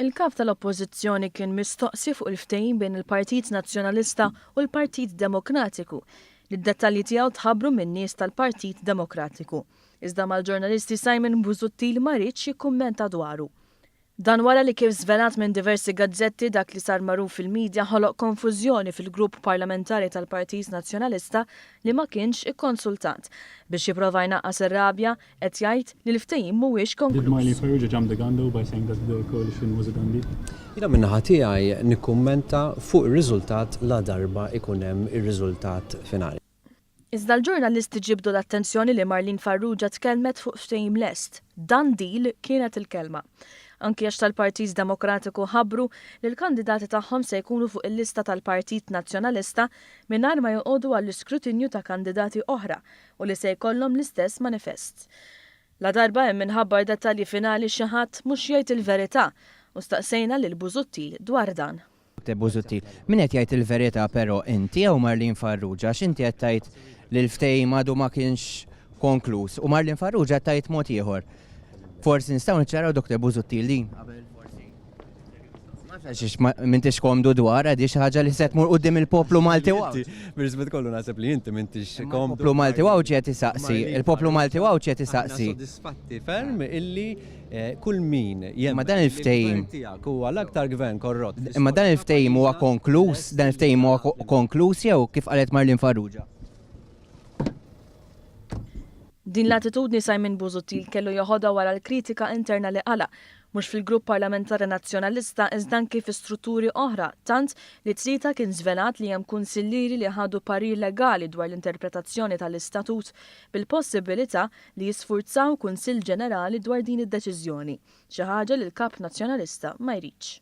Il-Kap tal-Oppożizzjoni kien mistoqsi fuq il-ftehim bejn il-Partit Nazzjonalista u l-Partit Demokratiku, li d-dettalji tiegħu tħabbru minn nies tal-Partit Demokratiku. Iżda mal-ġurnalisti Simon Busuttil ma riedx jikkummenta dwaru. Dan wara li kif żvelat minn diversi gazzetti dak li sar magħruf fil-media ħoloq konfużjoni fil-grupp parlamentari tal-Partit Nazzjonalista li ma kienx ikkonsultat. Biex jipprova jnaqqas ir-rabja, qed jgħid li l-ftehim mhuwiex Did Marlene konkluż. Farrugia jump the gun though by saying that the coalition was a done deal? Jiena min-naħa tiegħi nikkummenta fuq ir-riżultat ladarba jkun hemm ir-riżultat finali. Iżda l-ġurnalisti ġibdu l-attenzjoni li Marlene Farrugia tkellmet fuq ftehim lest. Done deal kienet il-kelma. Anki għax tal-Partit Demokratiku ħabbru li l-kandidati tagħhom se jkunu fuq il-lista tal-Partit Nazzjonalista mingħajr ma joqogħdu għall-iskrutinju ta' kandidati oħra u li se jkollhom l-istess manifest. Ladarba hemm min ħabbar dettalji finali xi ħadd mhux jgħid il-verità u staqsejna lil Busuttil dwar dan. Dr. Busuttil, Min qed jgħid il-verità però inti jew Marlene Farrugia għax inti qed tgħid li l-ftehim għadu ma kienx konkluż u Marlene Farrugia qed tgħid mod ieħor. Forsi nistgħu niċċaraw Dr. Busuttil din qabel forsi. Ma nafx għaliex m'intix komdu dwarha di xi ħaġa li se tmur quddiem il-poplu Malti u Għawdxi. Bir-rispett kollu naħseb li inti m'intix komdu. Il-poplu Malti u Għawdxi qed isaqsi, il-poplu Malti u Għawdxi qed isaqsi. Aħna sodisfatti ferm illi Kull min Imma dan il-ftehim. Li l-gvern tiegħek huwa l-aktar gvern korrott fl-istorja. Imma dan il-ftehim huwa konkluż, dan il-ftehim huwa konkluż jew kif qalet Marlene Farrugia? Din l-attitudni Simon Busuttil kellu joħodha wara l-kritika interna li qala', mhux fil-grupp parlamentari Nazzjonalista iżda anki fi strutturi oħra tant li t-Tlieta kien żvelat li hemm kunsillieri li ħadu parir legali dwar l-interpretazzjoni tal-istatut bil-possibbilità li jisfurzaw Kunsill Ġenerali dwar din id-deċiżjoni, xi ħaġa li l-Kap Nazzjonalista ma jridx.